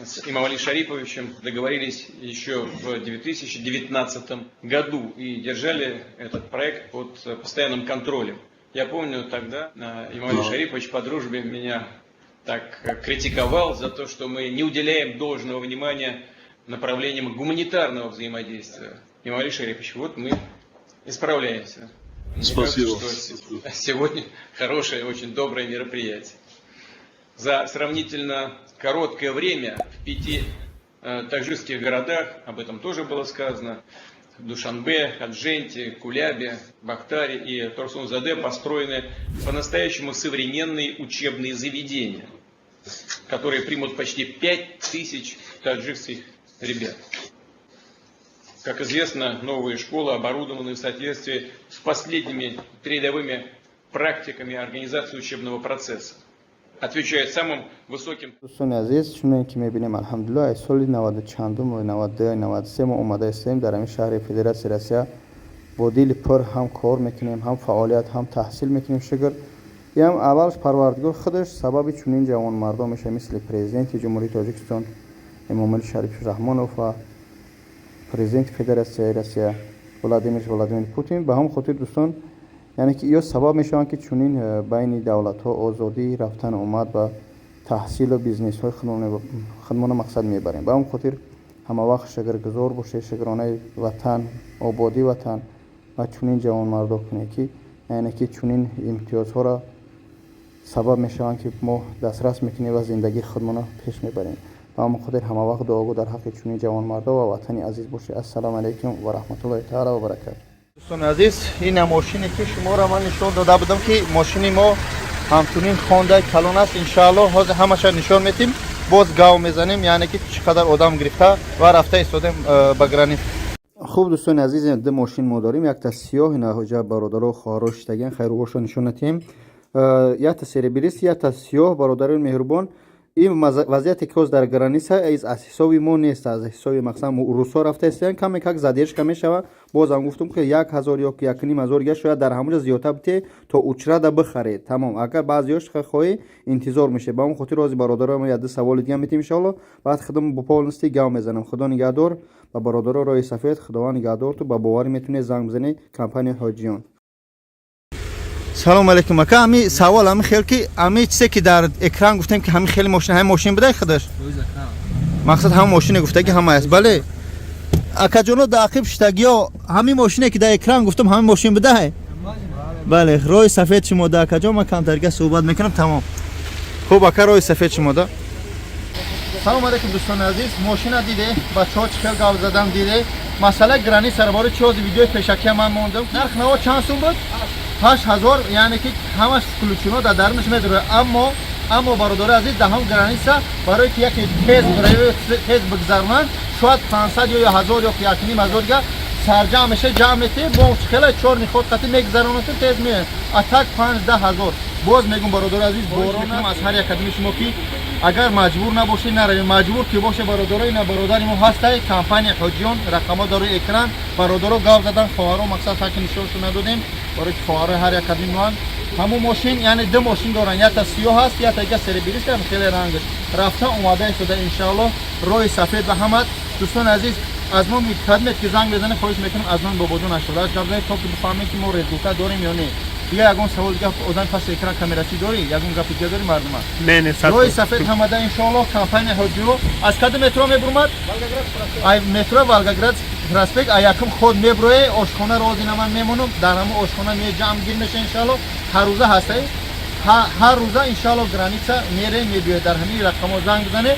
С Эмомали Шариповичем договорились еще в 2019 году и держали этот проект под постоянным контролем. Я помню, тогда Эмомали Шарипович по дружбе меня так критиковал за то, что мы не уделяем должного внимания направлениям гуманитарного взаимодействия. Эмомали Шарипович, вот мы исправляемся. Мне Спасибо. Кажется, что сегодня хорошее, очень доброе мероприятие. За сравнительно короткое время в пяти таджикских городах, об этом тоже было сказано, Душанбе, Худжанде, Кулябе, Бохтаре и Турсунзаде, построены по-настоящему современные учебные заведения, которые примут почти 5000 таджикских ребят. Как известно, новые школы оборудованы в соответствии с последними передовыми практиками организации учебного процесса. Отвечают самым высоким Дӯстони азиз, чуне ки мебинем, алҳамдулиллоҳ, аз соли наваду чандум, 92, 93 мо омада истем дар ҳамин шаҳри Федератсияи Россия. Бо дили пур ҳам кор мекунем, ҳам фаъолият, ҳам таҳсил мекунем. Шукр, ям аввалш Парвардигор худаш сабаби чунин ҷавонмардон мешавад, мисли Президенти Ҷумҳурии Тоҷикистон Эмомалӣ Шариф Раҳмонов ва Президенти Федератсияи Россия Владимир Владимир Путин. Ба ҳамон хотир, дӯстон, яъне ки ё сабаб мешаванд, ки чунин байни давлатҳо озодии рафтану омад ба таҳсилу бизнесҳои худмона мақсад мебарем. Ба ҳамон хотир ҳамавақт шукргузор бошед, шукронаи ватан, ободии ватан ва чунин ҷавонмардо кунед, ки яъне ки чунин имтиёзҳоро сабаб мешаванд, ки мо дастрас мекунем ва зиндагии худмонро пеш мебарем. Ба ҳамон хотир ҳамавақт дуогӯ дар ҳаққи чунин ҷавонмардо ва ватани азиз бошед. Ассалому алайкум ва раҳматуллоҳи таала ва баракату. Дӯстони азиз, ина мошине, ки шуморо ман нишон дода будам, ки мошини мо ҳамчунин хондаи калон аст. Иншаалло, ҳозир ҳамаша нишон метим, боз гав мезанем, яъне ки чӣ қадар одам гирифта ва рафта истодем ба граница. Хуб, дӯстони азиз, ду мошин мо дорем: якта сиёҳ, ина ҳоҷа бародаро, хоҳаро шиштагиан, хайрубошо нишон натиҳем, якта серебристый, якта сиёҳ. Бародарони меҳрубон, ин вазъияте ки ҳоз дар граница аз ҳисоби мо нест, аз ҳисоби мақсад русҳо рафта истиян, каме как задержка мешава. Бозам гуфтум, ки 1000 ё 1500 дига шояд дар ҳамонҷа зиёдтар бите, то очередь а бихаред, тамом. Агар баъзеёш хоҳӣ, интизор мешед. Ба он хотир ҳози бародаро мо якду саволи дига метем, иншоалло, баъд худам бо полностью гав мезанам. Худо нигаҳдор ба бародаро, роҳи сафед, Худованд нигаҳдорту. Ба боварӣ метавонед занг бизанед компанияи Ҳоҷиён. Салом алейкум, ака. Ами савол ами хел, ки ами чизе, ки дар экран гуфтем, ки ҳами хели мошин, ҳами мошин будай худаш, мақсад ҳама мошине гуфтаги ҳама аст. Бале, акаҷоно, дар ақиб шитагиё, ҳами мошине, ки дар экран гуфтам, ҳами мошин будай? Бале, роҳи сафед шумо да, акаҷон. Ман камтарга суҳбат мекунам, тамом. Хуб, ака, роҳи сафед шумо да. Салом алейкум, дӯстони азиз. Мошина диде, бачаҳо чӣ хел гап задан, диде. Масъалаи граница ро бори чиҳози видеои пешакия ман мондам. Нарх наво чанд сум буд? 8000, яъне ки ҳамаш включено, дар дарунаш медурояд. Аммо, бародари азиз, дар ҳам граница барое ки яке тез тез бигзаронанд, шояд 500 ё 1000 ё 1500 дига сарҷамъ меша, ҷамъ метӣ, бо хеле чор ниход қати мегзаронад, тез меояд. А так 5-10 ҳазор. Боз мегум, бародари азиз, борон аз ҳар як кадами шумо, ки агар маҷбур набошед, наравед. Маҷбур ки боше, бародаро, ина бародари мо ҳастай, компания Ҳоҷиён, рақамҳо дар рӯи экран. Бародаро гав задан, хоҳаро, мақсад ҳаки нишоншо надодем, барои ки хоҳарои ҳар як кадами моан. Ҳамун мошин, яъне ду мошин доранд: якта сиёҳ ҳаст, якта дига серебристый, ам хеле рангаш. Рафта омада истода, иншаалло. Роҳи сафед ба ҳамат. Дӯстони азиз, аз мо кадмет ки занг мезанед, хоҳиш мекунам, аз номи Бобоҷон 88 гап занед, то ки бифаҳмем, ки мо результат дорем ё не. Дига ягон савол, дига одами паси экран, камерачӣ дорӣ, ягон гапи дига дорӣ, мардума? Не, Роҳи сафед ҳамада, иншоалло. Компания Ҳоҷиё аз кадом метро мебурмад? Ай метро Волгоград проспект, а якум ход меброe, ошхона розина ман мемонам, дар ҳамон ошхона ме ҷамъ гир меша, иншоалло. Ҳар рӯза ҳастай, ҳар рӯза, иншоалло, граница мерем, мебиёед, дар ҳамин рақамҳо занг бизанед.